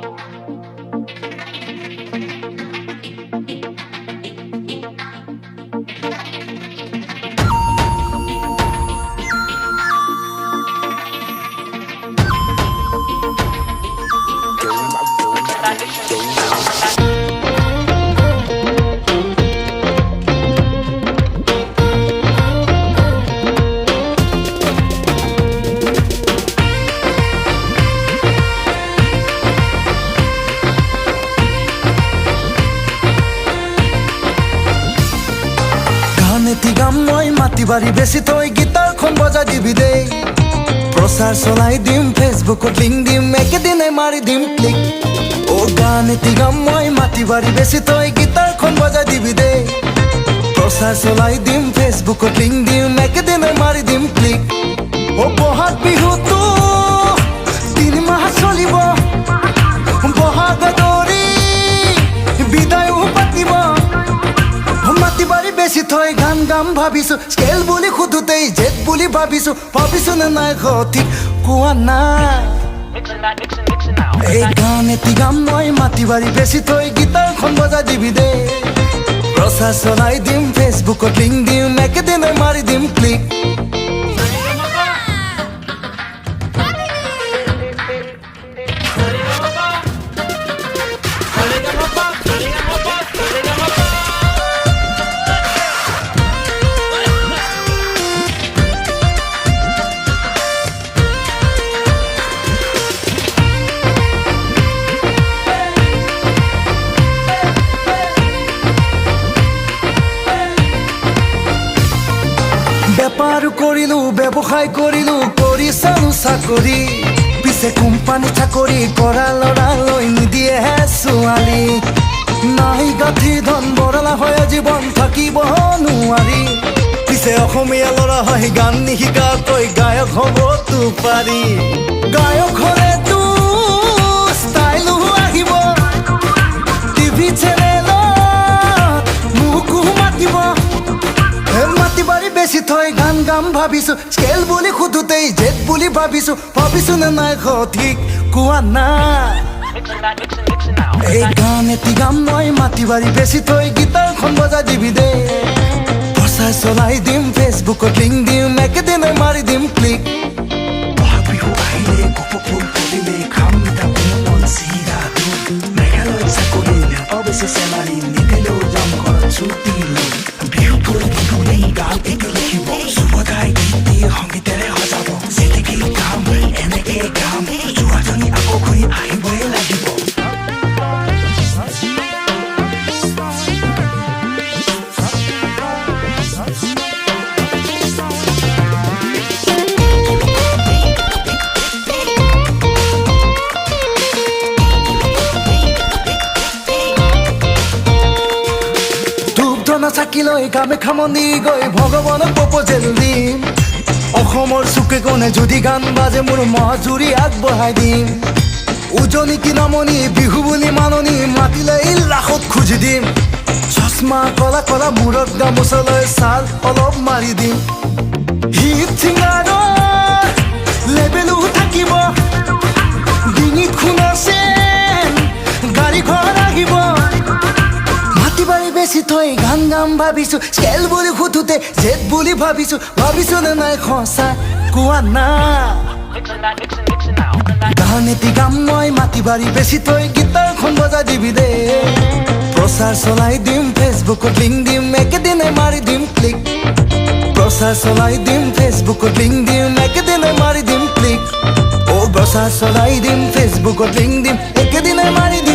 গান এটি গাম মই, মাটি বাৰী বেছি থৈ গীটাৰখন বজাই দিবি দেই। প্ৰচাৰ চলাই দিম, ফেচবুকত লিংক দিম, একেদিনাই মাৰি দিম ক্লিক। অ' গান এটি গাম মই, মাটি বাৰী বেছি থৈ গীটাৰখন বজাই দিবি দেই। প্ৰচাৰ চলাই দিম, ফেচবুকত লিংক দিম, একেদিনাই মাৰি দিম ক্লিক। অ' বহাগ বিহুটো 3 মাহ চলিব, বহাগ দৰি বিদায়ো পাতিব। মাটি বাৰী বেছি থৈ গান গাম ভাবিছো, স্কেল বুলি সোধোতেই জেদ বুলি ভাবিছো। ভাবিছো নে নাই সঠিক কোৱা নাই। এই গান এটি গাম মই, মাটি বাৰী বেছি থৈ গীটাৰখন বজাই দিবি দেই। প্ৰচাৰ চলাই দিম, ফেচবুকত লিংক দিম, একেদিনাই মাৰি দিম ক্লিক। বেপাৰ কৰিলো, ব্যৱসায় কৰিলো, কৰি চালো চাকৰি। পিছে কোম্পানী চাকৰি কৰা ল'ৰা লৈ নিদিয়েহে ছোৱালী। নাই গাঁঠি ধন, বৰলা হৈ জীৱন থাকিব নোৱাৰি। পিছে অসমীয়া ল'ৰা হৈ গান নিশিকাকৈ গায়ক হ'বতো পাৰি। গায়ক হ'লেতো ষ্টাইলো আহিব, টিভি চেনেলত মোকো মাতিব। মাটি বাৰী বেছি থৈ গান গাম ভাবিছো, স্কেল বুলি সোধোতেই জেদ বুলি ভাবিছো। ভাবিছো নে নাই সঠিক কোৱা নাই। এই গান এটি গাম মই, মাটি বাৰী বেছি থৈ গীটাৰখন বজাই দিবি দেই। প্ৰচাৰ চলাই দিম, ফেচবুকত লিংক দিম, একেদিনাই মাৰি দিম ক্লিক। বহাগ বিহু আহিলে, কপৌ ফুল ফুলিলে, খাম মিঠা কোমল চিৰা দৈ। মেঘালয়ত চাকৰি নাপাওঁ বেছি চেলাৰী, নিদিলেও যাম ঘৰত ছুটি লৈ। বিহু গৈ বিহুলেই গান এটি লিখিব, সুভদাই গীতি সংগীতেৰে সজাব। যেনেকেই গাম, এনেকেই গাম, যোৱাজনী আকৌ ঘূৰি আহিবই লাগিব। ধূপ ধনা চাকি লৈ কামাখ্যা মন্দিৰ গৈ ভগৱানক প্ৰপজেল দিম। অসমৰ চুকে কোণে যদি গান বাজে, মোৰ মহাজুৰি আগবঢ়াই দিম। উজনি কি নামনি, বিহু বুলি মাননি, মাতিলে এই লাখত খুজি দিম। চশমা কলা কলা, মূৰত গামোচালৈ ছাল অলপ মাৰি দিম। হিট ছিংগাৰৰ লেবেলো থাকিব, ডিঙিত সোণৰ চেন, গাড়ী ঘৰ আহিব। মাটি বাৰী বেছি থৈ গান গাম ভাবিছো, স্কেল বুলি সোধোতে জেদ বুলি ভাবিছো। ভাবিছো নে নাই সঁচা কোৱা না। গান এটি গাম মই, মাটি বাৰী বেছি থৈ গীটাৰখন বজাই দিবি দেই। প্ৰচাৰ চলাই দিম, ফেচবুকত লিংক দিম, একেদিনাই মাৰি দিম ক্লিক। প্ৰচাৰ চলাই দিম, ফেচবুকত লিংক দিম, একেদিনাই মাৰি দিম ক্লিক। অ' প্ৰচাৰ চলাই দিম, ফেচবুকত লিংক দিম, একেদিনাই মাৰি দিম।